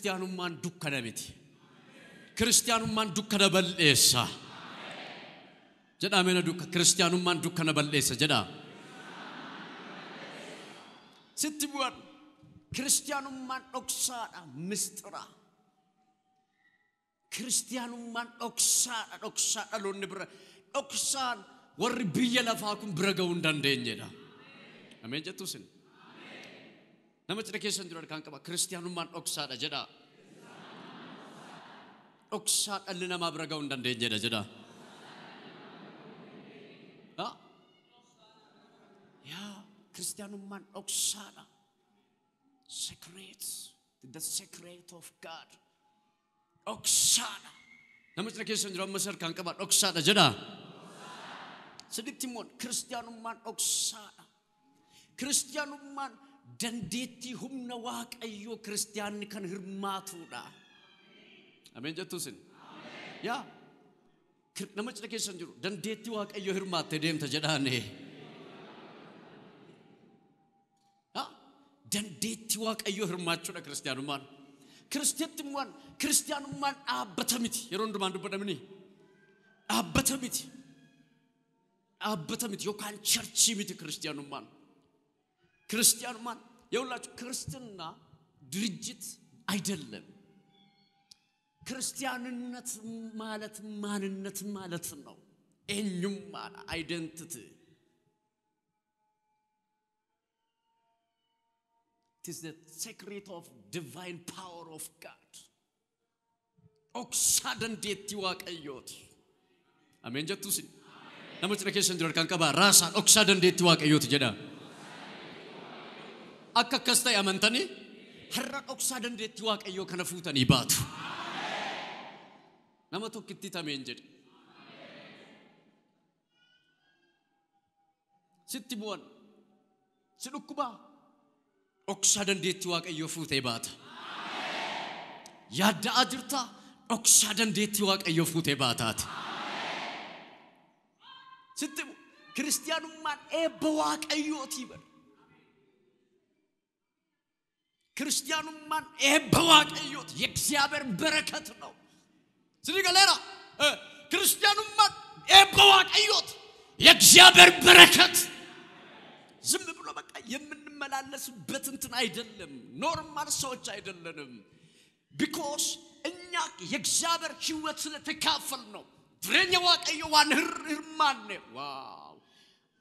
Kiristiyaanummaan dukkana miti. Kiristiyaanummaan dukkana balleessa. Jedhaa meena dukka kiristiyaanummaan dukkana balleessa jedhaa. Sitti bu'an kiristiyaanummaan dhoksaadha mistira. Kiristiyaanummaan dhoksaadha dhoksaa dhaloonni bira dhoksaan warri biyya lafaa kun bira ga'uu hin dandeenyedha. Ameen jettu isin. Nama cina keessan jiru harkaan qaba. Kiristiyaanummaan dhoksaadha jedhaa. Dhoksaa dhalli namaa bira ga'uu hin dandeenyedha jedhaa. Yaa kiristiyaanummaan dhoksaadha. Secret, the secret of God. Dhoksaadha. Nama cina keessan jiru ammas harkaan qaba. Dhoksaadha jedhaa. Saditti immoo kiristiyaanummaan dhoksaadha. Kiristiyaanummaan dandeettii humna Waaqayyoo kiristiyaanni kan hirmaatudha. Ameen jettu isin. Yaa nama cina keessan jiru dandeettii Waaqayyoo hirmaattee deemta jedhaane. Dandeettii Waaqayyoo hirmaachuudha kiristiyaanummaan. Kiristiyaanummaan kiristiyaanummaan dhaabbata miti. Yeroo hundumaan dubbadhamini dhaabbata miti. Dhaabbata miti yookaan charchii miti kiristiyaanummaan. ክርስቲያኑማን የሁላችሁ ክርስትና ድርጅት አይደለም። ክርስቲያንነት ማለት ማንነት ማለት ነው። eenyummaa identity. It is the secret of divine power of God. Dhoksaa dandeettii Waaqayyooti. Ameen jettu isin. Nama cina keessan jiru harkaan qabaa. Raasaa dhoksaa dandeettii Waaqayyooti jedha. Akka akkas ta'e amantanii har'a dhoksaa dandeettii Waaqayyoo kana fuutanii baatu. Nama tokkitti tameen jedhe. Sitti bu'an si dhukkubaa dhoksaa dandeettii Waaqayyoo fuutee baata. Yaadda'aa jirtaa dhoksaa dandeettii Waaqayyoo fuutee baataati. Sitti kiristiyaanummaan eebba Waaqayyootii bara. ክርስቲያኑማን eebba Waaqayyooti የእግዚአብሔር በረከት ነው። ስኒ ገሌራ ክርስቲያኑማን eebba Waaqayyooti የእግዚአብሔር በረከት። ዝም ብሎ በቃ የምንመላለስበት እንትን አይደለም። Normal ሰዎች አይደለንም። Because እኛ የእግዚአብሔር ሕይወት ስለተካፈል ነው። Jireenya Waaqayyoo waan hirmaanne wow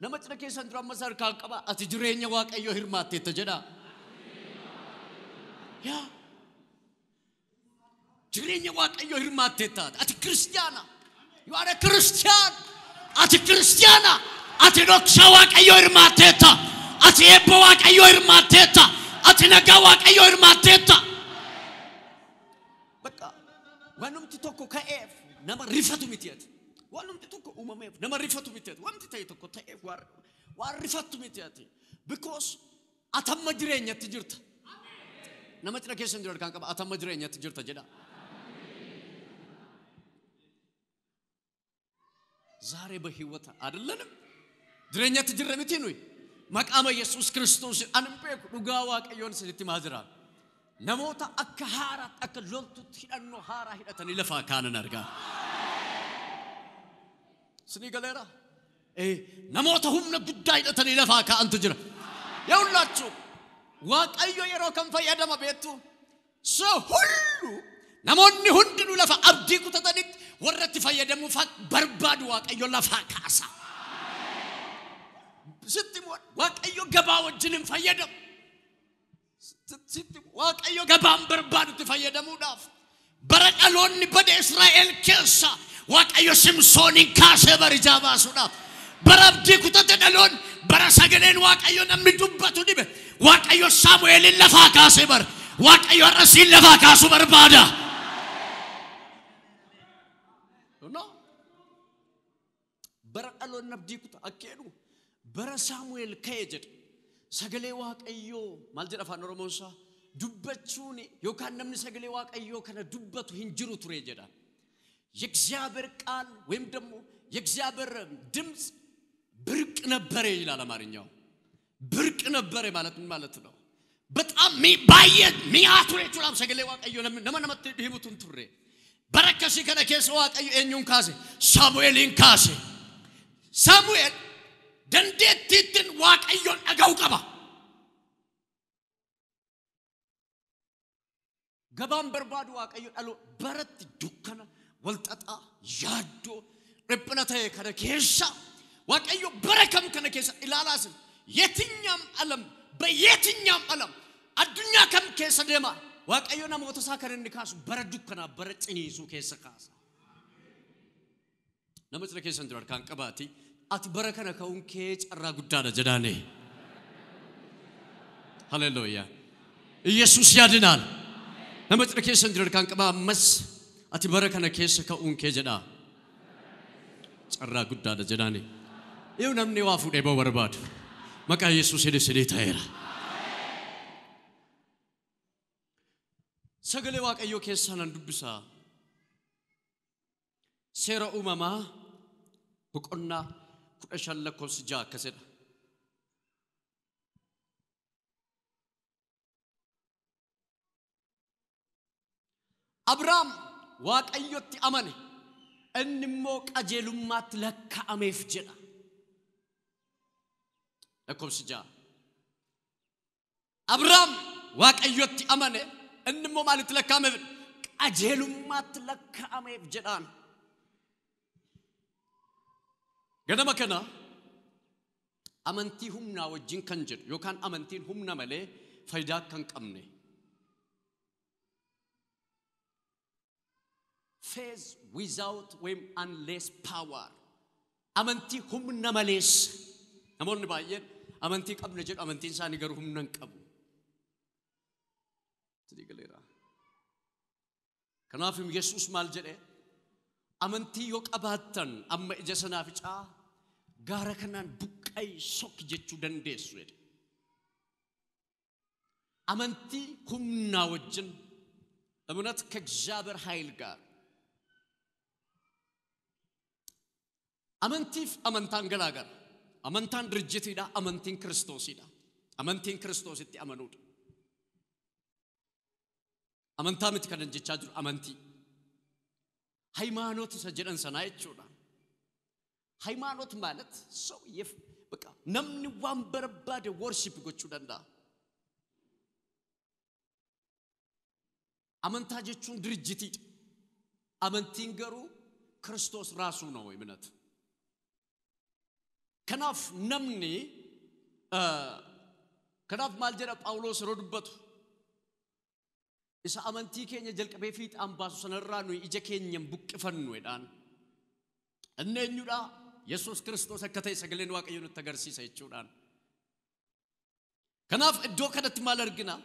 nama cina keessan jiru ammas harkaan qaba. Ati jireenya Waaqayyoo hirmaatteetta jedhaa. Yaa jireenya Waaqayyoo hirmaatteetta. Ati kiristiyaana. You are a Christian. Ati kiristiyaana. Ati dhoksaa Waaqayyoo hirmaatteetta. Ati eebba Waaqayyoo hirmaatteetta. Ati nagaa Waaqayyoo hirmaatteetta. Bakka wanumti tokko ka'eef nama rifatu miti ati. Wanumti tokko uumameef nama rifatu miti ati. Wanti ta'e tokko ta'eef waan rifattu miti ati. Because atamma jireenyatti jirta. Nama cina keessan jiru harkaan qaba. Atamma jireenyatti jirta jedha. ዛሬ በህይወት አይደለንም። Jireenyatti jirra miti nuyi. Maqaama Yesuus Kiristoos ani beeku dhugaa Waaqayyoon isinitti himaa jira. Namoota akka haaraatti akka loltuutti hidhannoo haaraa hidhatanii lafaa kaanan argaa. Isinii galeera? Namoota humna guddaa hidhatanii lafaa kaa'antu jira. የሁላችሁ Waaqayyo yeroo kam fayyadama beektu? ሰው ሁሉ namoonni hundinuu lafa abdii kutatanitti warra itti fayyadamuuf barbaadu Waaqayyo lafaa kaasa. Sitti Waaqayyo gabaa wajjin hin fayyadamu. Sitti Waaqayyo gabaan barbaadu itti fayyadamuudhaaf bara dhaloonni bade Israa'el keessa Waaqayyo Simsoonin kaasee barijaa baasuudhaaf bara abdii kutate dhaloonni bara sagaleen Waaqayyo namni dubbatu dhibe Waaqayyo Saamu'eelin lafaa kaasee bara Waaqayyo har'a siin lafaa kaasuu barbaada. No. Bara dhaloonni abdii kuta akka jedhu bara Saamu'eel ka'e jedhe sagalee Waaqayyoo maal jedha afaan Oromoon isaa dubbachuun yookaan namni sagalee Waaqayyoo kana dubbatu hin jiru ture jedha. የእግዚአብሔር ቃል ወይም ደግሞ የእግዚአብሔር ድምፅ ብርቅ ነበረ ይላል አማርኛው። ብርቅ ነበረ ማለት ምን ማለት ነው? Bexaam baay'ee mi'aa ture jechuudhaaf sagalee Waaqayyoo nama namatti himutu hin turre. Bara akkasii kana keessa Waaqayyo eenyuun kaase? Saamu'eeliin kaase. Saamu'eel dandeettiittiin Waaqayyoon dhaga'uu qaba. Gabaan barbaadu Waaqayyo dhaloo baratti dukkana walxaxaa yaaddoo dhiphina ta'e kana keessa Waaqayyo bara kam kana keessa ilaalaasin የትኛም ዓለም በየትኛም ዓለም addunyaa kam keessa deema Waaqayyo namoota isaa kan inni kaasu bara dukkanaa bara ciniinsuu keessa kaasa. Nama cina keessan jiru harkaan qabaati ati bara kana ka'uun kee carraa guddaadha jedhaane. Haleluuyaa. Iyesuus yaadinaal. Nama cina keessan jiru harkaan qabaa ammas ati bara kana keessa ka'uun kee jedhaa. Carraa guddaadha jedhaane. Yoo namni waa fuudhee ba'uu barbaadu maqaa Yesuus hidhe ta'eera. Sagalee Waaqayyoo keessaa nan dubbisaa. Seera uumamaa boqonnaa 15 lakkoofsa 6 akkas jedha. Abrahaam Waaqayyotti amane inni immoo qajeelummaatti lakkaa'ameef jedha. Lakkoofsa 6. Abrahaam Waaqayyotti amane inni immoo maalitti lakkaa'ameef? Qajeelummaatti lakkaa'ameef jedhaan. Ganama kana amantii humnaa wajjin kan jedhu yookaan amantiin humna malee faayidaa kan qabne. Faith without ወይም unless power. Amantii humna malees. Namoonni baay'een amantii qabna jedhu amantiin isaanii garuu humna hin qabu. Galeera. Kanaaf Yesuus maal jedhe? Amantii yoo qabaattan amma ija sanaaf icaa gaara kanaan buqqa'ii sokki jechuu dandeessu jedhe. Amantii humnaa wajjin እምነት ከእግዚአብሔር ኃይል ጋር amantiif amantaan garaagara. Amantaan ድርጅtiidha, amantiin Kiristoosiidha. Amantiin Kiristoositti amanuudha. Amantaa miti kanan jechaa jiru amantii. ሃይማኖት isa jedhan sanaa jechuudha. ሃይማኖት ማለት ሰው በቃ namni waan barbaade worship gochuu danda'a. Amantaa jechuun ድርጅtiidha. Amantiin garuu Kiristoos ራሱ ነው እምነት. Kanaaf namni kanaaf maal jedha Phaawulos yeroo dubbatu isa amantii keenya jalqabee fiixaan baasu sanarraa nuyi ija keenya hin buqqifannu jedhaan. Inni eenyudha? Yesuus Kiristoos akka ta'e sagaleen Waaqayyoo nutti agarsiisa jechuudhaan. Kanaaf iddoo kanatti maal argina?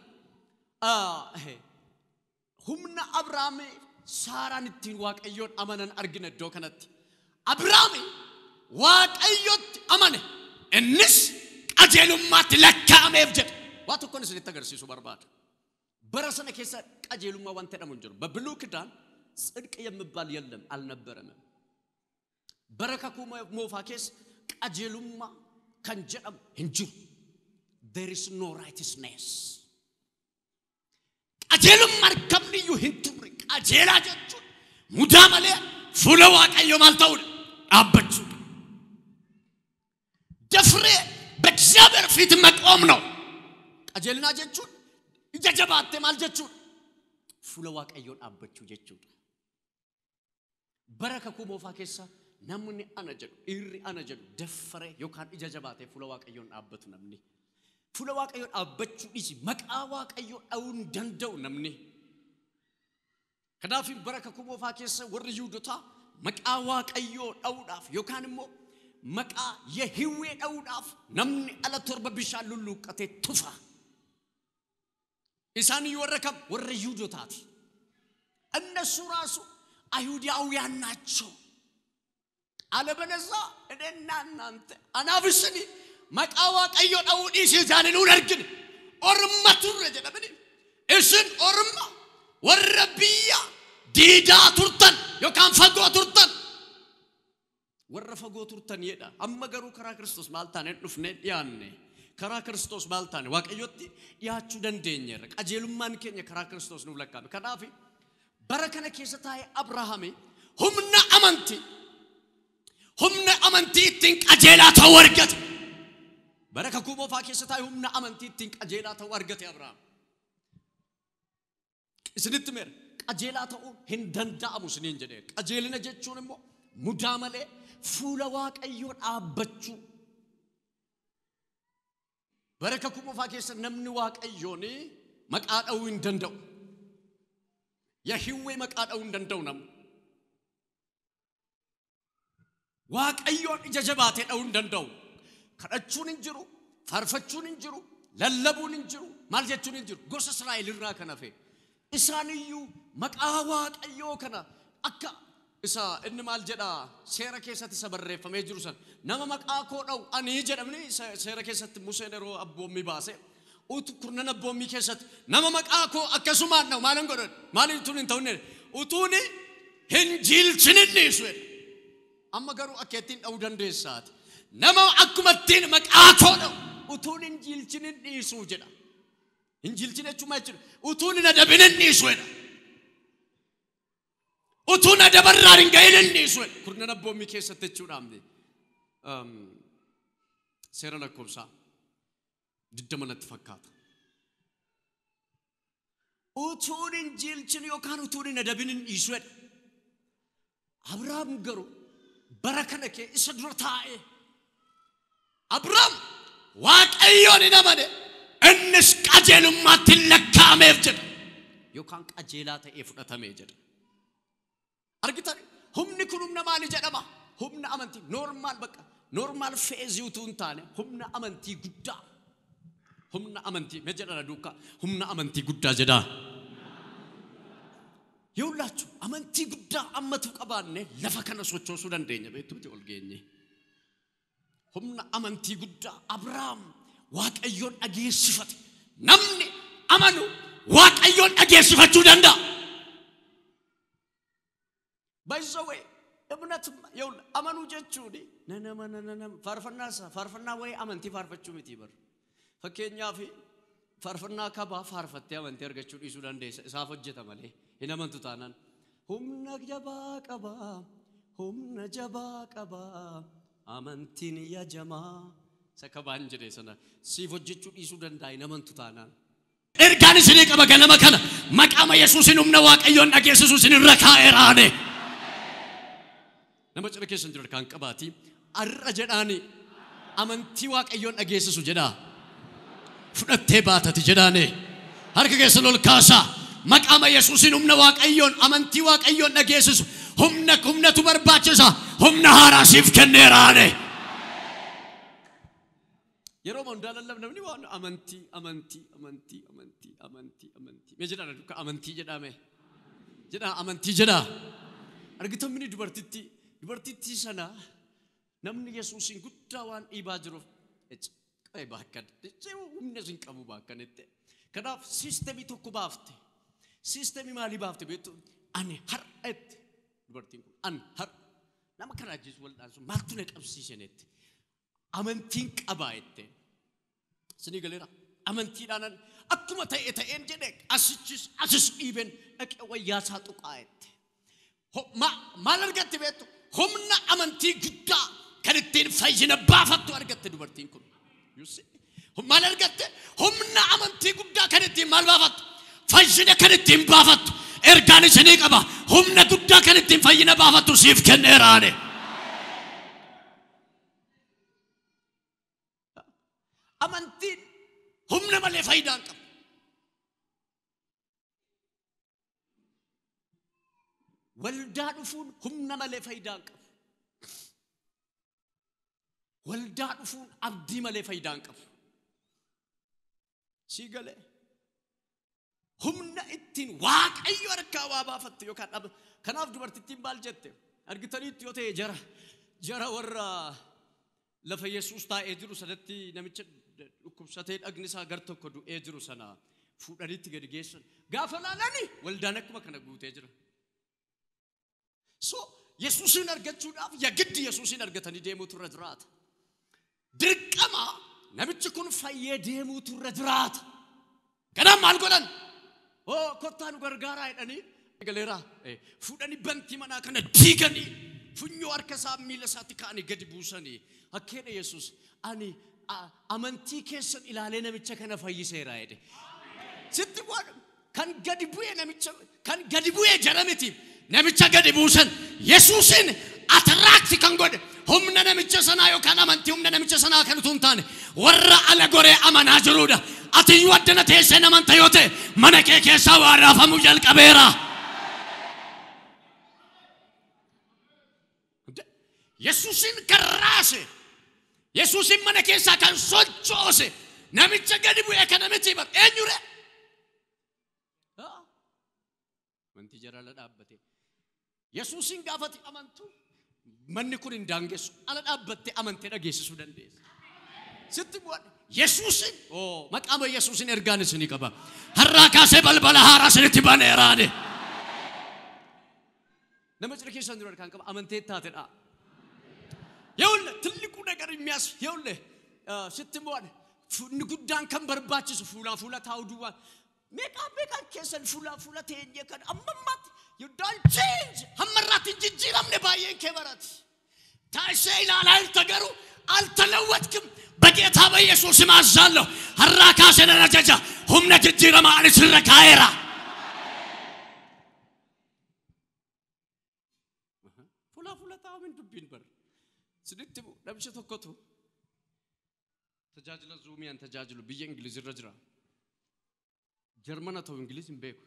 Humna Abrahaamii Saaraan ittiin Waaqayyoon amanan argina iddoo kanatti. Abrahaamii Waaqayyotti amane innis qajeelummaatti lakkaa'ameef jedhe. Waa tokkoon isinitti agarsiisuu barbaada. Bara sana keessa qajeelummaa wanta jedhamu hin jiru. በብሉይ ኪዳን ጽድቅ የሚባል የለም አልነበረም። Bara kakuu moofaa keessa qajeelummaa kan jedhamu hin jiru. There is no righteousness. Qajeelummaan kamniyyuu hin turre. Qajeelaa jechuun mudaa malee fuula Waaqayyoo maal ta'uudha? Dhaabbachuudha. ደፍሬ በእግዚአብሔር ፊት መቆም ነው። Qajeelinaa jechuun ija jabaattee maal jechuudha? Fuula Waaqayyoo dhaabbachuu jechuudha. Bara kakuu moofaa keessa namni ana jedhu dhiirri ana jedhu daffare yookaan ija jabaatee fuula Waaqayyoon dhaabbatu namni. Fuula Waaqayyoo dhaabbachuu dhiisi maqaa Waaqayyoo dha'uu hin danda'u namni. Kanaaf bara kakuu moofaa keessa warri Yihuudotaa maqaa Waaqayyoo dha'uudhaaf yookaan immoo maqaa Yehiwwee dha'uudhaaf namni ala torba bishaan lulluuqqatee tufa. Isaan iyyuu warra kam? Warra Yihuudotaati. እነሱ ራሱ አይሁዳውያን ናቸው። አለበለዚያ እኔና እናንተ አናብስኒ maqaa Waaqayyoo dha'uu dhiisii isaanii nuun argine. Orma turre jedhamani. Isin orma warra biyya diidaa turtan yookaan fagoo turtan. Warra fagoo turtan jedha. Amma garuu karaa Kiristoos maal taaneen dhufnee dhiyaanne. Karaa Kiristoos maal taane Waaqayyotti dhiyaachuu dandeenyeerra. Qajeelummaan keenya karaa Kiristoos nuuf lakkaa'ame. Kanaaf bara kana keessa taa'ee Abrahaam humna amantii ittiin qajeelaa ta'uu argate. Bara kakuu moofaa keessa taa'ee humna amantii ittiin qajeelaa ta'uu argate Abrahaam. Isinitti meera qajeelaa ta'uu hin danda'amu isiniin jedhee. Qajeelina jechuun immoo mudaa malee fuula Waaqayyoo dhaabbachuu. Bara kakuu moofaa keessa namni Waaqayyoon maqaa dha'uu hin danda'u. Yahiwwee maqaa dha'uu hin danda'u namni. Waaqayyoon ija jabaatee dha'uu hin danda'u. Kadhachuun hin jiru, faarfachuun hin jiru, lallabuun hin jiru, maal jechuun hin jiru. Gosa Israa'el irraa kan hafe. Isaaniyyuu maqaa Waaqayyoo kana akka isa inni maal jedhaa seera keessatti isa barreeffamee jiru sana nama maqaa koo dha'u ani jedhamni seera keessatti Museen yeroo abboommii baase utu kurnan abboommii keessatti nama maqaa koo akkasumaan dha'u maalan godhan maaliin tun hin ta'unne utuuni hin jiilchinin dhiisu jedhe. Amma garuu akka ittiin dha'uu dandeessaati. Nama akkuma ittiin maqaa koo dha'u utuun hin jiilchinin dhiisuu jedha. Hin jiilchin jechuun maal jechuudha? Utuun hin adabinin dhiisu jedha. Utuun adabarraan hin ga'in hin dhiisu jedha. Kurnan abboommii keessatti jechuudhaamne seera lakkoofsaa 20 natti fakkaata. Utuun hin jiilchin yookaan utuun hin adabin hin dhiisu jedha. Abrahaam garuu bara kana kee isa dura taa'ee Abrahaam Waaqayyoon hin amane innis qajeelummaatti lakkaa'ameef jedha. Yookaan qajeelaa ta'ee fudhatamee jedha. Argitan humni kun humna maali jedhama? Humna amantii normaal bakka normaal feezii utuu hin taane humna amantii guddaa. Humna amantii mee jedhana duukaa humna amantii guddaa jedhaa. Yoollachu amantii guddaa ammatu qabaanne lafa kana sochoosuu dandeenya beektuuti ol geenye. Humna amantii guddaa Abrahaam Waaqayyoon dhageessifate. Namni amanu Waaqayyoon dhageessifachuu danda'a. By the way, እምነት ይኸውልህ አመኑ jechuun nanama nanama faarfannaa faarfannaa wayii amantii faarfachuu miti bar. Fakkeenyaaf faarfannaa kabaa faarfattee amantii argachuu dhiisuu dandeessa. Isaaf hojjeta malee hin amantu taanaan. Humna jabaa qabaa, humna jabaa qabaa, amantiin yajamaa. Isa kabaan jedhe sana siif hojjechuu dhiisuu danda'a hin amantu taanaan. Ergaan isinii qaba ganama kana maqaama Yesuusin humna Waaqayyoon dhageessisu isinirra kaa'eeraane. Nama cina keessan jiru kan qabaati har'a jedhaani amantii Waaqayyoon dhageessisu jedhaa. Fudhattee baatati jedhaane. Harka keessan ol kaasaa. Maqaama Yesuusin humna Waaqayyoon amantii Waaqayyoon dhageessisu humna humnatu barbaachisa humna haaraa siif kenneeraane. Yeroo hundaa lallabna namni waan amantii amantii amantii amantii amantii amantii. Mee jedhaa duukaa amantii jedhame. Jedhaa amantii jedhaa. Argitamni dubartittii sana namni Yesuusin guddaa waan dhiibaa jiruuf qabee baakkan humna isin qabu baakkanitti. Kanaaf siistemii tokko baafte. Siistemii maalii baafte beektu? Ani har'a itti dubartiin kun ani har'a nama kana ajjeesu wal dhaansu maaltu na qabsiisenetti. Amantiin qabaa itti. Isinii galeera. Amantiidhaan akkuma ta'e ta'een jedhe asichis asis dhiibeen dhaqee wayyaasaa tuqaa itti. Maal argatte beektu? Humna amantii guddaa kan ittiin fayyina baafattu argatte dubartiin kun. Maal argatte? Humna amantii guddaa kan ittiin maal baafattu? Fayyina kan ittiin baafattu. Ergaan isinii qaba. Humna guddaa kan ittiin fayyina baafattu siif kenneeraane. Amantiin humna malee faayidaa hin qabu. Waldaa dhufuun humna malee faayidaa hin qabu. Waldaa dhufuun abdii malee faayidaa hin qabu. Sii galee humna ittiin Waaqayyo harkaa waa baafattu yookaan dhaba. Kanaaf dubartittiin maal jette? Argitaniitti yoo ta'e jara warra lafa Yesuus taa'ee jiru sanatti namicha dhukkubsatee dhagni isaa gar tokko du'ee jiru sana fuudhaniitti gadi geessan. Gaafa laalani waldaan akkuma kana guutee jira. So Yesuusin argachuudhaaf yagiddi Yesuusin argatanii deemuutu irra jiraata. Dirqama Namichi kun fayyee deemuutu irra jiraata. Kanaaf maal godhan? Oo kottaa nu gargaaraa jedhanii galeeraa fuudhanii bantii manaa kana diiganii funyoo harka isaa miila isaatti kaa'anii gadi buusanii akkeedha Yesuus ani amantii keessan ilaalee namicha kana fayyiseera jedhe. Sitti waan kan gadi bu'e namicha kan gadi bu'e jara miti namicha gadi buusan Yesuusin attract kan godhe humna namicha sanaa yookaan amantii humna namicha sanaa kan utuu hin taane warra ala goree amanaa jiruudha. Ati iyyuu addana teessee amanta yoo ta'e mana kee keessaa waa raafamuu jalqabeera. Yesuusin kan raase Yesuusin mana keessaa kan sochoose namicha gadi bu'e kana miti bar eenyure? Amantii jara ala dhaabbate. Yesuusin gaafati amantu manni kun hin daangessu ala dhaabbattee amantee dhageessisuu dandeessa. Sitti bu'an Yesuusin maqaama Yesuusin ergaan isinii qaba. Har'aa kaasee balbala haaraa isinitti baneeraani. Nama cina keessan jiru harkaan qaba amantee taatedha. ይኸውልህ ትልቁ ነገር የሚያስ ይኸውልህ ስትሞን guddaan kan barbaachisu fuula fuula taa'uu duwwaa meeqa meeqa keessan fuula fuula teenyee kan ammammaatti you don't change hammarraatti hin jijjiiramne baay'een kee barati taasisee ilaalaa jirta garuu አልተለወጥክም። በጌታ በኢየሱስ ስም አዛለሁ። har'aa kaasee nan ajaja humna jijjiiramaa ani sirra kaa'eera. Fuula fuula taa'uu hin dubbiin bar Sinitti namicha tokkotu tajaajila zuumiyaan tajaajilu biyya Ingiliz irra jira. Jarmana ta'u Ingiliz hin beeku.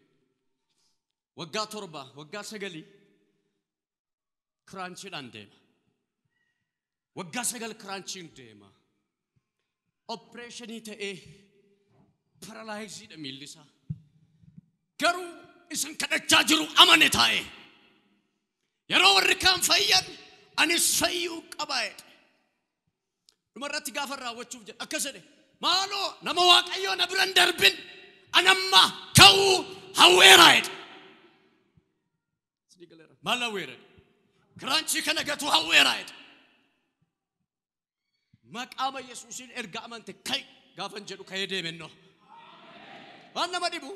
Waggaa 7 waggaa 9 kiraanchiidhaan deema. Waggaa 9 kiraanchiin deema. Opereeshinii ta'ee paralaayiziidha miilli isaa. Garuu isin kadhachaa jiru amane taa'e. Yeroo warri kaan fayyan anis fayyuu qaba jedhe. Dhumarratti gaafa raawwachuuf jedhe akkas jedhe maaloo nama Waaqayyoo na bira hin darbin anamma ka'uu hawweera jedhe. Maal hawweera? Kiraanchii kana gatuu hawweera jedhe. Maqaama Yesuusiin erga amante ka'i gaafan jedhu ka'ee deemennoo. Waan nama dhibu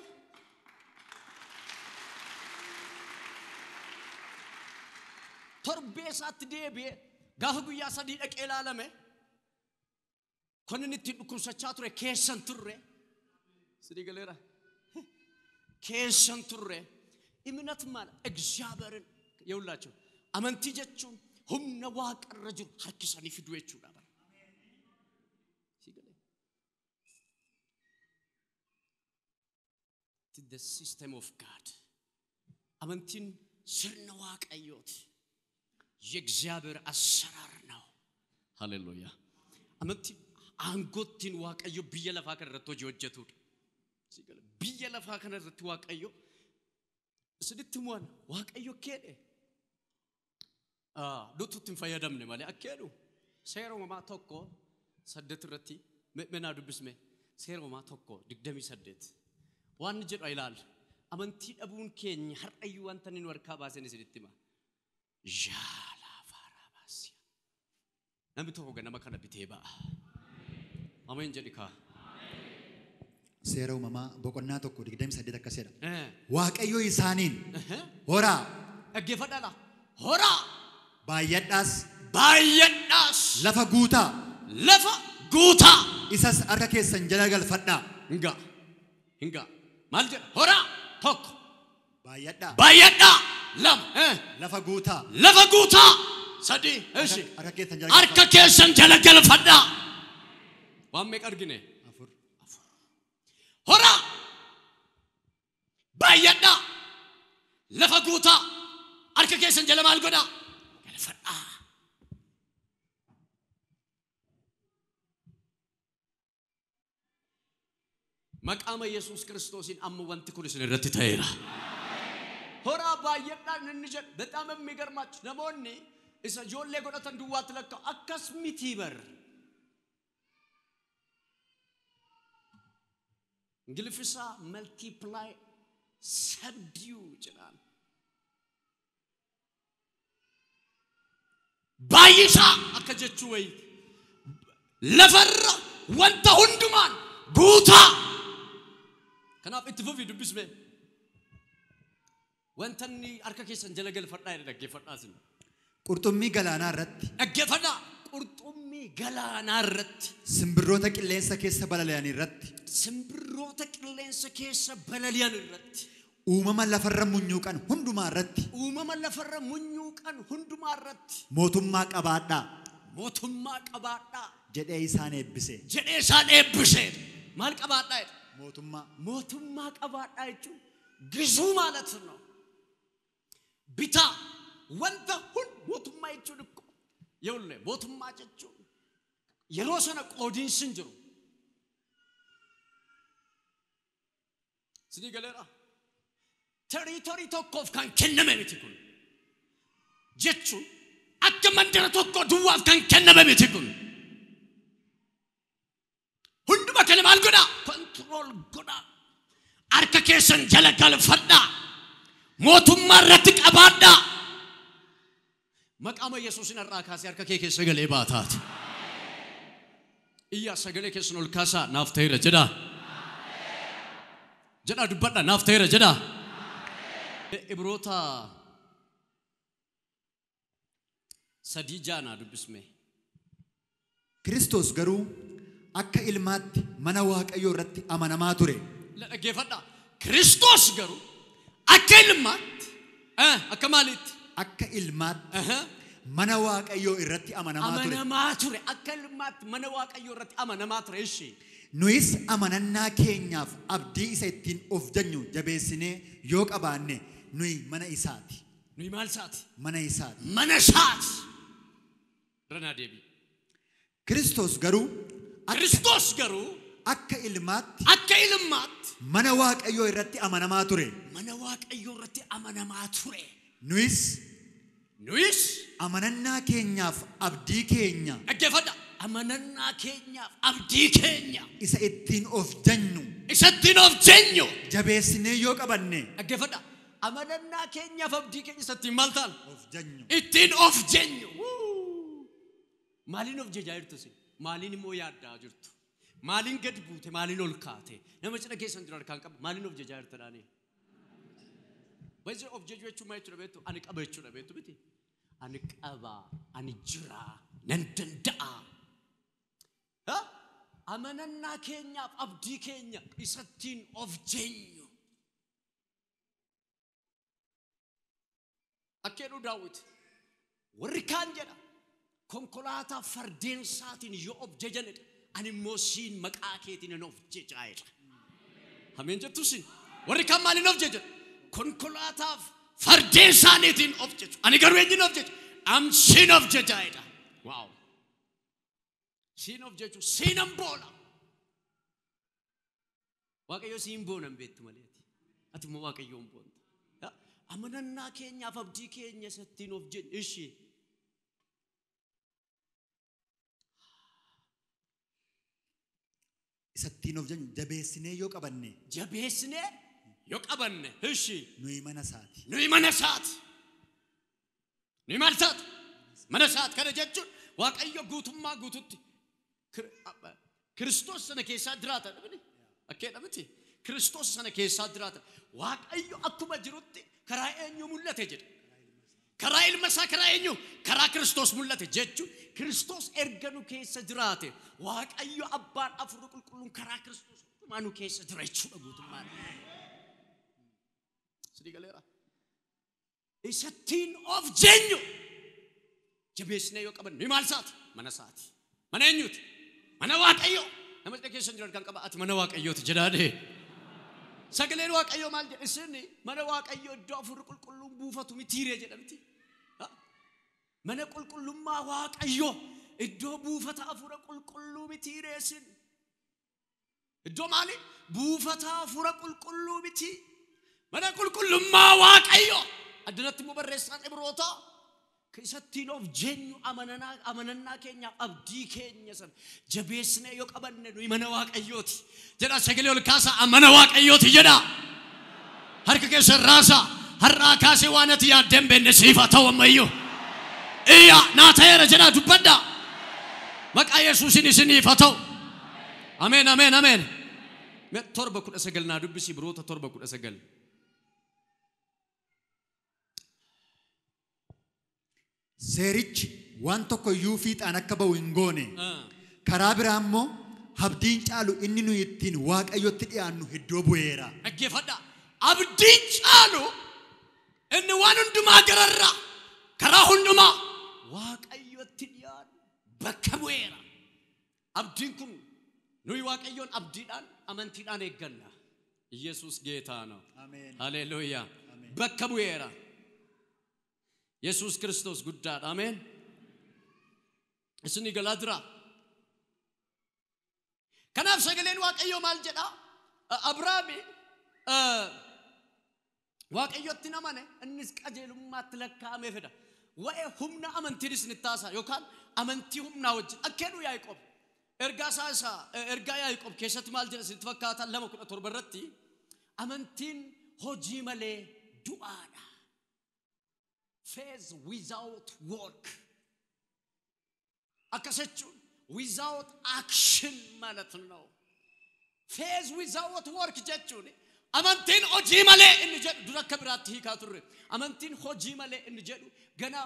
torbee isaatti deebi'ee gaafa guyyaa 3 dhaqee ilaalame kan inni ittiin dhukkubsachaa ture keessan turre sidii galeera keessan turre እምነት ማለት እግዚአብሔርን የውላቸው amantii jechuun humna waaqarra jiru harkisanii fiduu jechuudha. The system of God. Amantiin sirna waaqayyooti. የእግዚአብሔር አሰራር ነው። ሃሌሉያ። Amantiin aangootiin waaqayyo biyya lafaa kana irratti hojii hojjetudha. Biyya lafaa kana irratti waaqayyo isinitti himuun waaqayyo keedhe nuti hin fayyadamne malee akka jedhu seera uumamaa 1:8 irratti menaa dubbisme seera uumamaa 1:28 waan jedhu ilaali. Amantii dhabuun keenya har'ayyuu wanta inni nu harkaa baasen isinitti hima. Jaalaa faaraa baasiya. Namni tokko ganama kana bitee ba'a. Ameen jedhi kaa. Seera uumamaa boqonnaa 1:28 akkas jedha. Waaqayyo isaaniin horaa. Dhaggeeffadhaa. Horaa. Baay'adhaas. Baay'adhaas. Lafa guutaa. Lafa guutaa. Isas harka keessan jala galfadhaa. Hingaa. Hingaa. Maal jedha? Horaa 1. Baay'adhaa. Baay'adhaa 2. Lafa guutaa. Lafa guutaa 3. Eshi. Harka keessan jala galfadhaa. Waan meeqa argine? 4. Horaa. Baay'adhaa. Lafa guutaa. Harka keessan jala maal godhaa? Galfadhaa. Maqaama Yesuus Kiristoosiin amma wanti kun isin irratti ta'eera. Horaa baay'adhaan inni jedhu በጣም የሚገርማችሁ namoonni isa ijoollee godhatan duwwaatti lakkaa'u akkas miti bar. Ingiliffisaa multiply subdue jedhaan. Baay'isaa akka jechuu wayiiti. Lafarra Wanta hundumaan guutaa. Kanaaf itti fufii dubbisme. Wanta inni harka keessan jala galfadhaa jedhe dhaggeeffadhaa isin. Qurxummii galaanaa irratti. Dhaggeeffadhaa. Qurxummii galaanaa irratti. Simbirroota qilleensa keessa balali'an irratti. Simbirroota qilleensa keessa balali'an irratti. Uumama lafarra munyuuqan hundumaa irratti. Uumama lafarra munyuuqan hundumaa irratti. Mootummaa qabaadhaa. Mootummaa qabaadhaa. Jedhee isaan eebbise. Jedhee isaan eebbise. Maal qabaadhaa jedhe? Mootummaa. Mootummaa qabaadhaa jechuun gizuu ማለት ነው። Bitaa wanta hund mootummaa jechuun እኮ ይኸውልህ mootummaa jechuun yeroo sana qoodiinsi hin jiru. Sinii galeera. Territory tokkoof kan kenname miti kun. Jechuun akka mandara tokko duwwaaf kan kenname miti kun. Hunduma kana maal godhaa? Control godhaa. Harka keessan jala galfadhaa. Mootummaa irratti qabaadhaa. Maqaama Yesuusin har'aa kaasee harka kee keessa galee baataati. Iyyaa sagalee keessan ol kaasaa naaf ta'eera jedhaa. Jedhaa dubbadhaa naaf ta'eera jedhaa. Ibroota 3:6 dubbisme. Kiristoos garuu akka ilmaatti mana Waaqayyoo irratti amanamaa ture. Dhaggeeffadhaa. Kiristoos garuu akka ilmaatti akka maaliitti? Akka ilmaatti mana Waaqayyoo irratti amanamaa ture. Amanamaa ture. Akka ilmaatti mana Waaqayyoo irratti amanamaa ture. Ishee. Nuyis amanannaa keenyaaf abdii isa ittiin of jennu jabeessinee yoo qabaanne nuyi mana isaati. Nuyi maal isaati? Mana isaati. Mana isaati. Ranaa deebii. Kiristoos garuu akka ilmaatti mana Waaqayyoo irratti amanamaa ture. Mana Waaqayyoo irratti amanamaa ture. Nuyis amanannaa keenyaaf abdii keenya. Dhaggeeffadhaa. Amanannaa keenyaaf abdii keenya. Isa ittiin of jennu. Isa ittiin of jennu. Jabeessinee yoo qabanne. Dhaggeeffadhaa. Amanannaa keenyaaf abdii keenya isa ittiin maal ta'an? Of jennu. Ittiin of jennu. Maaliin of jejaa jirtu isin? Maaliin immoo yaaddaa jirtu? Maaliin gadi buute? Maaliin ol kaate? Nama cina keessan jiru harkaan qaba. Maaliin of jejaa jirta dhaanii? Baay'ee of jejuu jechuun maal jechuudha beektu? Ani qaba jechuudha beektu miti? Ani qaba, ani jira, nan danda'a. Amanannaa keenyaaf abdii keenya isattiin of jenyu. Akka jedhu Daawit warri kaan jedha konkolaataa fardeen isaatiin yoo of jajanidha. Ani immoo siin maqaa keetiin nan of jejaa jedha. Ameen jettu siin. Warri kaan maaliin of jajan? Konkolaataaf fardeen isaaniitiin of jeju. Ani garuu eenyuun of jeju? Am siin of jejaa jedha. Waaw. Siin of jechu siinan boona. Waaqayyo siin boonan beektu malee ati. Ati immoo Waaqayyoon boonta. Amanannaa keenyaaf abdii keenya isattiin of jennu. Ishee. Isattiin of jennu jabeessinee yoo qabanne. Jabeessinee yoo qabanne. Ishee. Nuyi mana isaati. Nuyi mana isaati. Nuyi maal isaati? Mana isaati. Kana jechuun Waaqayyo guutummaa guututti Kiristoos sana keessaa jiraata dhabni. Akka miti. Kiristoos sana keessaa jiraata. Waaqayyo akkuma jirutti karaa eenyu mul'ate jedha. Karaa ilma isaa karaa eenyu? Karaa Kiristoos mul'ate jechuun Kiristoos erga nu keessa jiraate Waaqayyo abbaan afuura qulqulluun karaa Kiristoos hundumaa nu keessa jira jechuudha guutummaan. Sidii galeera. Isattiin of jenyu. Jabeessinee yoo qabanne nuyi maal isaati? Mana isaati. Mana eenyuti? Mana Waaqayyoo. Nama cina keessan jiran kan qaba ati mana Waaqayyooti jedhaadhe. Sagaleen Waaqayyoo maal jedhe? Isin mana Waaqayyoo iddoo afuurri qulqulluun buufatu mitiiree jedhamti. Mana qulqullummaa Waaqayyoo iddoo buufata afuura qulqulluu mitiiree isin. Iddoo maali? Buufata afuura qulqulluu miti. Mana qulqullummaa Waaqayyoo. Addanatti immoo barreessaan Ibrootaa isattiin of jenyu amanannaa keenyaaf abdii keenya sana jabeessinee yoo qabanne nuyi mana Waaqayyooti jedha. Sagalee ol kaasaa mana Waaqayyooti jedha. Harka keessan raasaa. Har'aa kaasee waan ati yaaddee hin beekne siif haa ta'u ammayyuu. Iyya naa ta'eera jedha dubbadhaa. Maqaa Yesuusin isiniif haa ta'u. Ameen ameen ameen. Mee 7:19 naa dubbisi Ibroota 7:19. Seerichi waan tokko iyyuu fiixaan akka ba'u hin goone. Karaa biraa immoo abdiin caalu inni nuyi ittiin Waaqayyotti dhiyaannu iddoo bu'eera. Dhaggeeffadhaa. Abdiin caalu inni waan hundumaa gararraa karaa hundumaa Waaqayyotti dhiyaannu bakka bu'eera. Abdiin kun nuyi Waaqayyoon abdiidhaan amantiidhaan eegganna. Yesuus ጌታ ነው። Ameen. Haleluuyaa. Bakka bu'eera. Yesuus Kiristoos guddaadha. Ameen. Isinii galaa jiraa? Kanaaf sagaleen Waaqayyoo maal jedhaa? Abrahaami Waaqayyotti namane innis qajeelummaatti lakkaa'amee fida. Waa'ee humna amantiin isinitti haasa'a yookaan amantii humnaa wajjin akka jedhu Yaaqoob. Ergaa isaa isa ergaa Yaaqoob keessatti maal jedha isinitti fakkaata 2:17 irratti amantiin hojii malee du'aadha. Faith without work. Akkas jechuun without action ማለት ነው። Faith without work jechuun amantiin hojii malee inni jedhu dura akka biraatti hiikaa turre. Amantiin hojii malee inni jedhu gana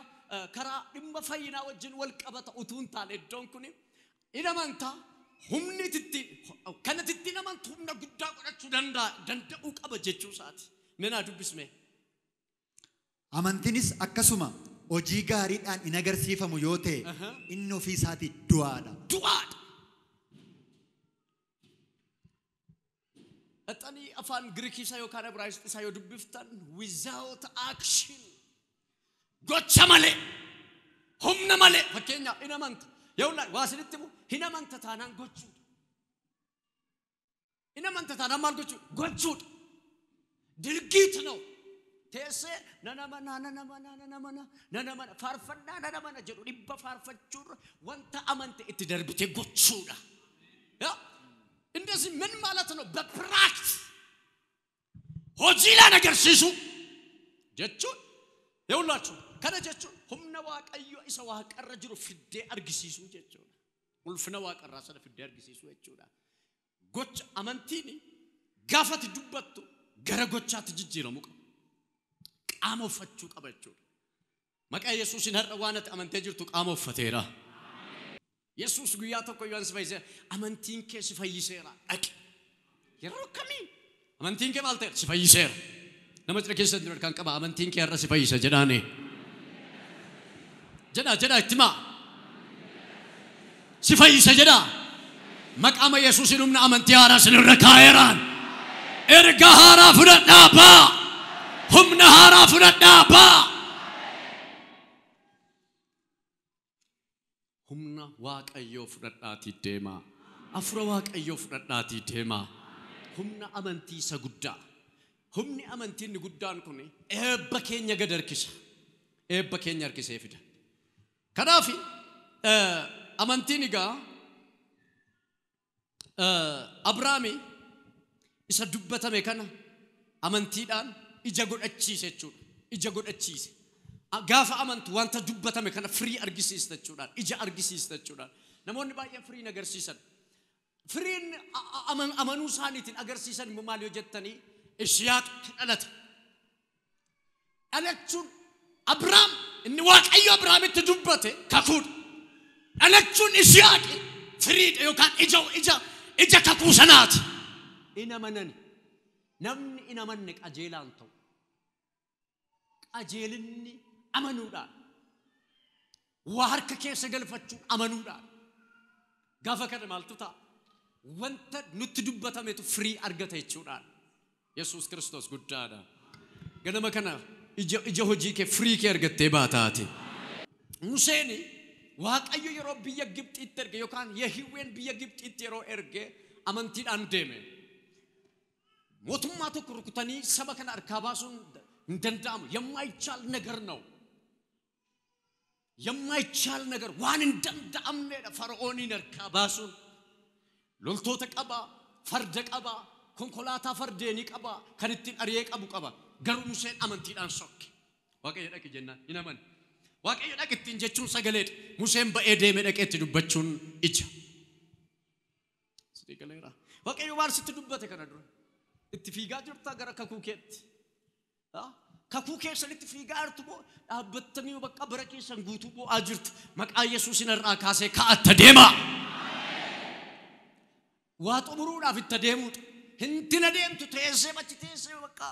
karaa dhimma fayyinaa wajjin wal qabata utuu hin taane iddoon kun in amantaa humni itti kanatti ittiin amantu humna guddaa godhachuu danda'uu qaba jechuu isaati. Mee naa dubbisme. Amantiinis akkasuma hojii gaariidhaan hin agarsiifamu yoo ta'e inni ofii isaatii du'aadha. Du'aadha. Dhaxanii afaan Giriikii isaa yookaan Ibraayisxii isaa yoo dubbiftan without action gocha malee humna malee fakkeenyaaf hin amanta yoo waa isinitti himu hin amanta taanaan gochuudha. Hin amanta taanaan maal gochuudha? Gochuudha. ድርጊት ነው። Teessee nana mana nana mana nana mana nana mana faarfannaa nana mana jedhu dhibba faarfachuurra wanta amante itti darbite gochuudha. ያ እንደዚህ ምን ማለት ነው? በ practice hojiidhaan agarsiisu jechuun የሁላችሁ kana jechuun humna Waaqayyo isa waaqarra jiru fiddee argisiisuu jechuudha. Ulfina waaqarraa sana fiddee argisiisuu jechuudha. Gocha amantiin gaafati dubbattu gara gochaatti jijjiiramuu qaba. Qaama uffachuu qaba jechuudha. Maqaa Yesuusiin har'a waan ati amantee jirtu qaama uffateera. Yesuus guyyaa tokko yoo si fayyiseera amantiin kee si fayyiseera dhaqi. Yeroo akkamii amantiin kee maal ta'e si fayyiseera. Nama cina keessa jiru kan qaba amantiin kee har'a si fayyisa jedhaani. Jedhaa jedhaa itti himaa. Si fayyisa jedhaa. Maqaama Yesuusiin humna amantii haaraa sinirra kaa'eeraan. Erga haaraa fudhadhaa baa. Humna haaraa fudhadhaa baa. Humna Waaqayyoo fudhadhaatii deemaa. Afura Waaqayyoo fudhadhaatii deemaa. Humna amantii isa guddaa. Humni amantii inni guddaan kun eebba keenya gad harkisa. Eebba keenya harkisee fida. Kanaaf amantiin egaa Abrahaami isa dubbatame kana amantiidhaan ija godhachiise jechuudha. Ija godhachiise. Gaafa amantu wanta dubbatame kana firii argisiista jechuudhaan ija argisiista jechuudhaan. Namoonni baay'een firiin agarsiisan. Firiin amanuu isaaniitiin agarsiisan immoo maal yoo jettanii Yisihaaqtu dhalata. Dhalachuun Abrahaam inni Waaqayyo Abrahaamitti dubbate kakuudha. Dhalachuun Yisihaaqi firiidha yookaan ija ija ija kakuu sanaati. In amanan namni in amanne qajeelaan ta'u. Qajeelinni amanuudhaan waa harka keessa galfachuun amanuudhaan gaafa kana maaltu ta'a? Wanta nutti dubbatametu firii argata jechuudhaan. Yesuus Kiristoos guddaadha. Ganama kana ija hojii kee firii kee argattee baataati. Museen Waaqayyo yeroo biyya Gibxiitti erge yookaan Yehiwween biyya Gibxiitti yeroo erge amantiidhaan deeme. Mootummaa tokko rukutanii saba kana harkaa baasuun hin danda'amu. የማይቻል ነገር ነው። የማይቻል ነገር waan hin danda'amnedha Fara'ooniin harkaa baasuun. Loltoota qaba, farda qaba, konkolaataa fardeenii qaba, kan ittiin ari'ee qabu qaba. Garuu Museen amantiidhaan sokke. Waaqayyo dhaqi jennaan hin amane. Waaqayyo dhaqi ittiin jechuun sagaleedha. Museen ba'ee deemee dhaqee itti dubbachuun ija. Sitti galeera. Waaqayyo maal sitti dubbate kana dura? Itti fiigaa jirtaa gara kakuu keetti. Kakuu keessanitti fiigaa jirtu moo dhaabbattanii bakka bara keessan guutuu bo'aa jirtu? Maqaa Yesuusin irraa kaasee ka'atta deema. Waa xumuruudhaaf itti deemuudha. Hintina deemtu teessee achi teessee bakka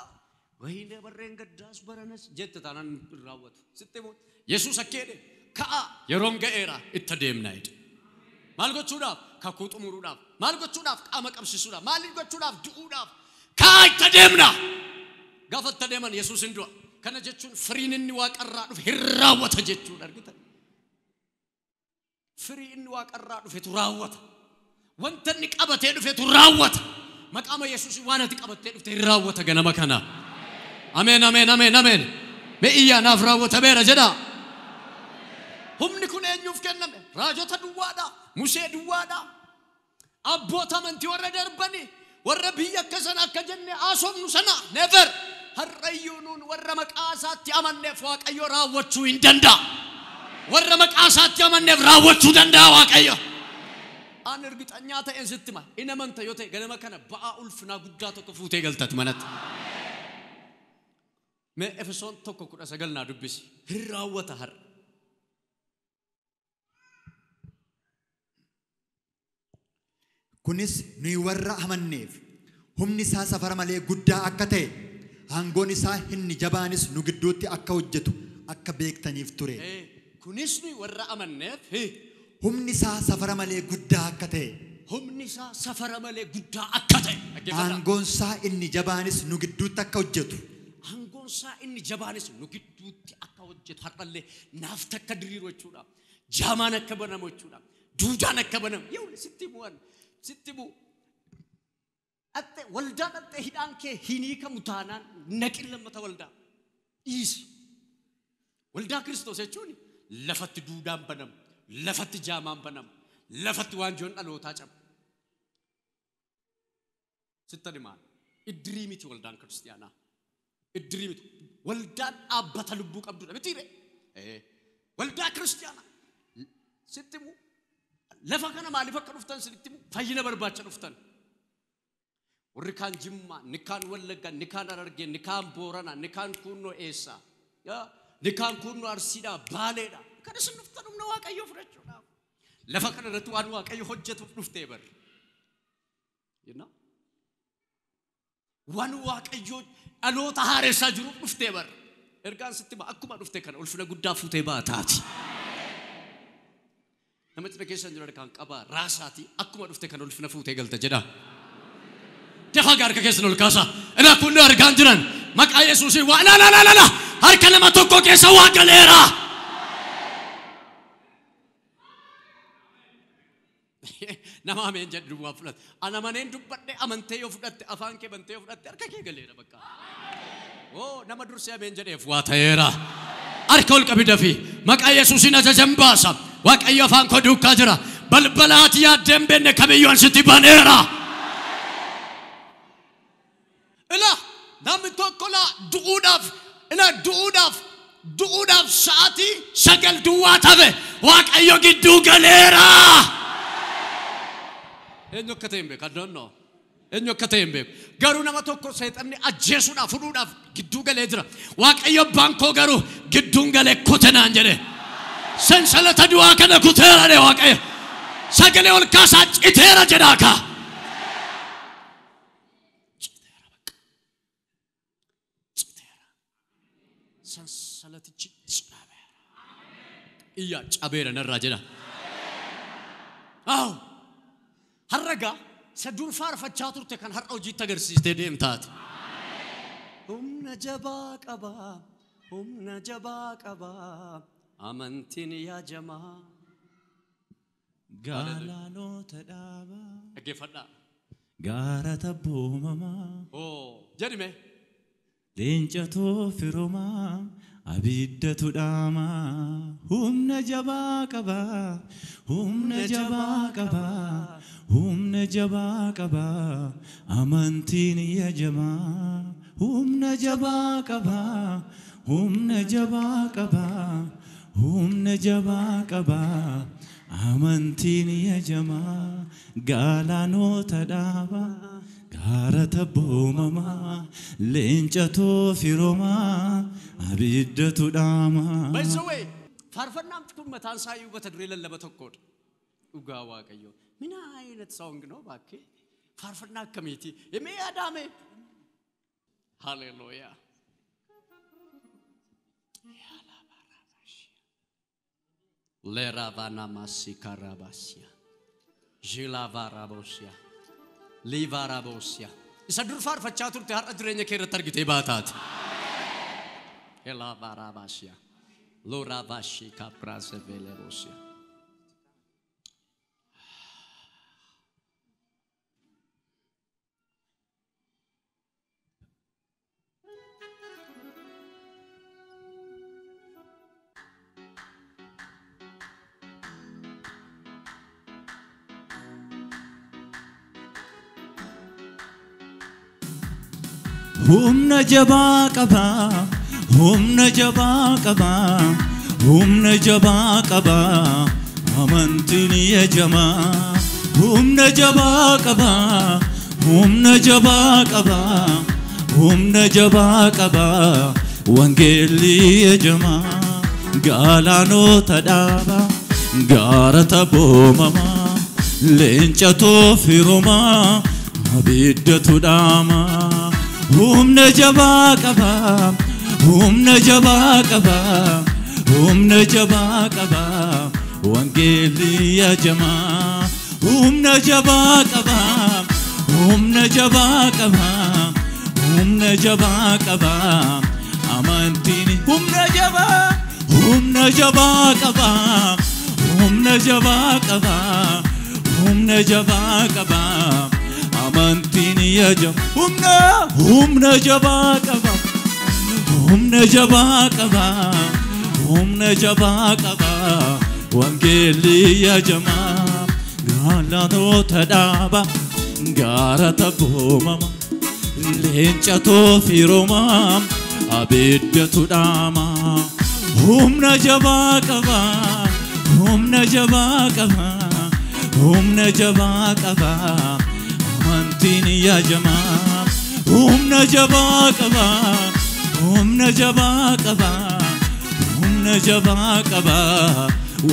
wayiilee barreen gaddaas baranas jette taanaan hin raawwatu. Sitti himu Yesuus akka jedhe ka'a yeroon ga'eera itti deemna jedhe. Maal gochuudhaaf? Kakuu xumuruudhaaf. Maal gochuudhaaf? Qaama qabsiisuudhaaf. Maal gochuudhaaf? Du'uudhaaf. Ka'a itti deemna. Gaafa itti deeman Yesuus hin du'a. Kana jechuun firiin inni waaqarraa dhufe hin raawwata jechuudha argitan. Firii inni waaqarraa dhufetu raawwata. Wanta inni qabatee dhufetu raawwata. Maqaama Yesuus waan ati qabattee dhufte hin raawwata ganama kana. Ameen ameen ameen ameen. Mee iyyaa naaf raawwatameera jedhaa. Humni kun eenyuuf kenname? Raajota duwwaadha. Musee duwwaadha. Abboota amantii warra darbani warra biyya akka sana akka jenne haasofnu sana never. Har'ayyuu nuun warra maqaa isaatti amanneef Waaqayyo raawwachuu hin danda'a. Warra maqaa isaatti amanneef raawwachuu danda'a Waaqayyo. An ergixanyaa ta'een sitti hima. In amanta yoo ta'e ganama kana ba'aa ulfinaa guddaa tokko fuutee galtati manatti. Mee Efesoon 1:19 naa dubbisi. Hin raawwata har'a. Kunis nuyi warra amanneef humni isaa safara malee guddaa akka ta'e aangoon isaa inni jabaanis nu gidduutti akka hojjetu akka beektaniif ture. Kunis nuyi warra amanneef humni isaa safara malee guddaa akka ta'e humni isaa safara malee guddaa akka ta'e aangoon isaa inni jabaanis nu gidduutti akka hojjetu aangoon isaa inni jabaanis nu gidduutti akka hojjetu har'allee naaf takka diriiru jechuudha. Jaamaan akka banamu jechuudha. Duudaan akka banamu. Yoo sitti bu'an sitti bu'u. Atte waldaan atte hidhaan kee hin hiikamu taanaan naqin lammata waldaa dhiisi. Waldaa Kiristoos jechuun lafatti duudaan banamu, lafatti jaamaan banamu, lafatti waanjoon dhalootaa cabu. Sitti himaan iddirii miti waldaan kiristiyaanaa. Iddirii miti. Waldaan dhaabbata lubbuu qabdudha mitiire. Waldaa kiristiyaanaa. Sitti himu lafa kana maaliif akka dhuftan sitti himu fayyina barbaacha dhuftan. Warri kaan Jimmaa, ni kaan Wallaggaa, ni kaan Harargee, ni kaan Booranaa, ni kaan Kunnoo eessaa, ni kaan Kunnoo Arsiidhaa, Baaleedhaa. Kan isin dhuftan humna Waaqayyoo fudhachuudhaaf. Lafa kana irratti waan Waaqayyo hojjetuuf dhuftee barri. Waan Waaqayyoo dhaloota haaressaa jiruuf dhuftee barri. Ergaan sitti hima akkuma dhufte kana ulfina guddaa fuutee baataati. Nama cina keessan jiru harkaan qabaa raasaatii akkuma dhufte kana ulfina fuutee galta jedha. Dafa harka keessan ol kaasaa. Ilaa kun argaan jiran maqaa Yesuusiin waa la la la la harka nama tokko keessa waa galeera. Nama ameen jedhu duwwaa fudhate. Ana maneen dubbadhe amantee yoo fudhatte afaan kee bantee yoo fudhatte harka kee galeera bakka. Oo nama dursee ameen jedheef waa ta'eera. Harka ol qabi dafii maqaa Yesuusiin ajajan baasa. Waaqayyo afaan koo duukaa jira. Balbala ati yaaddee hin beekne kamiyyoon sitti baneera. Ilaa namni tokko laa du'uudhaaf ilaa du'uudhaaf sa'aatii 9 duwwaa tafe Waaqayyo gidduu galeera. Eenyu akka ta'e hin beeku. I don't know. Eenyu akka ta'e hin beeku. Garuu nama tokko seexanni ajjeesuudhaaf fuudhuudhaaf gidduu galee jira. Waaqayyo abbaan koo garuu gidduun galee kute naan jedhe. Sansalata du'aa kana kuteera jedhe Waaqayyo. Sagalee ol kaasaa citeera jedhaa kaa. Sansalatichi cabeera. Iyyaa cabeera narraa jedha. Aw har'a gaa isa dur faarfachaa turte kan har'a hojiitti agarsiistee deemtaati. Humna jabaa qabaa, humna jabaa qabaa, amantiin yaa jamaa. Galaanota dhaabaa. Dhaggeeffadhaa. Gaara tabboomamaa. Oo jedhime. Leencatu firomaa abiddatu dhaamaa. Humna jabaa qabaa, humna jabaa qabaa, humna jabaa qabaa, amantiin yaa jamaa. Humna jabaa qabaa, humna jabaa qabaa, humna jabaa qabaa, Amantiin yajamaa galaanota dhaabaa gaara tabboomamaa leencatoo firoomaa abiddatu dhaamaa. By the way, faarfannaamti kun mataan isaa iyyuu mata duree lallaba tokkodha. Dhugaa Waaqayyoo. ምን አይነት song ነው እባክህ? Faarfannaa akkamiiti? Mee yaadame? Haleluuyaa. Leravanamassikarabasia. Jilavarabosia. Livarabosia. Isa dur faarfachaa turte har'a jireenya kee irratti argitee baataati. Elavarabasia. Loravashika prasevelebosia. Humna jabaa qaba, humna jabaa qaba, humna jabaa qaba, amantiin yajamaa. Humna jabaa qaba, humna jabaa qaba, humna jabaa qaba, wangeelli yajamaa. Galaanota dhaaba, gaara tabboomamaa, leencatoo firoomaa, abiddatu dhaamaa. Humna jabaa qaba, humna jabaa qaba, humna jabaa qaba, wangeelli yajamaa. Humna jabaa qaba, humna jabaa qaba, humna jabaa qaba, amantiin humna jabaa, humna jabaa qaba, humna jabaa qaba, humna jabaa qaba. Amantiin yajamaa humna humna jabaa qaba humna jabaa qaba humna jabaa qaba wangeelli yajamaa galaanota dhaaba gaara tabboomamaa leencatoo firoomaa abiddatu dhaamaa humna jabaa qaba humna jabaa qaba humna jabaa qaba. Amantiin yajamaa humna jabaa qaba humna jabaa qaba humna jabaa qaba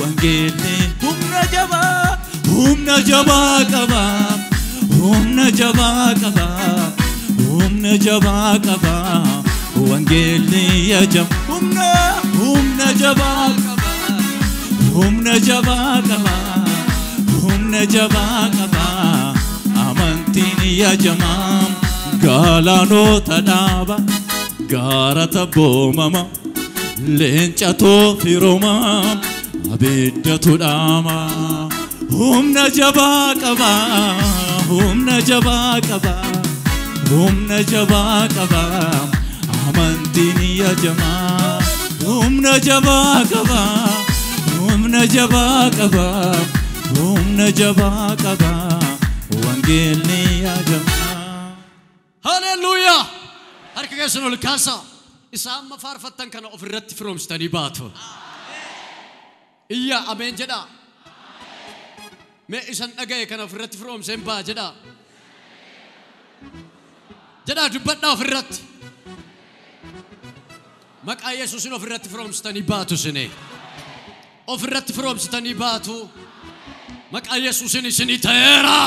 wangeelli humna jabaa qaba humna jabaa qaba humna jabaa qaba wangeelli yajamaa humna jabaa qaba humna jabaa qaba humna jabaa qaba. Amantiin yajamaa galaanota dhaaba gaara tabboomamaa leencatoo firoomaa abiddatu dhaamaa humna jabaa qaba humna jabaa qaba humna jabaa qaba amantiin yajamaa humna jabaa qaba humna jabaa qaba humna jabaa qaba. Wangeelli yajamaa. Haleluuyaa! Harka keessan ol kaasaa. Isa amma faarfattan kana ofirratti firoomsitanii baatu. Iyyaa ameen jedhaa. Mee isan dhaga'e kana ofirratti firoomseen ba'a jedhaa. Jedhaa dubbadhaa ofirratti. Maqaa Yesuusin ofirratti firoomsitanii baatu isinii. Ofirratti firoomsitanii baatu. Maqaa Yesuusin isinii ta'eera.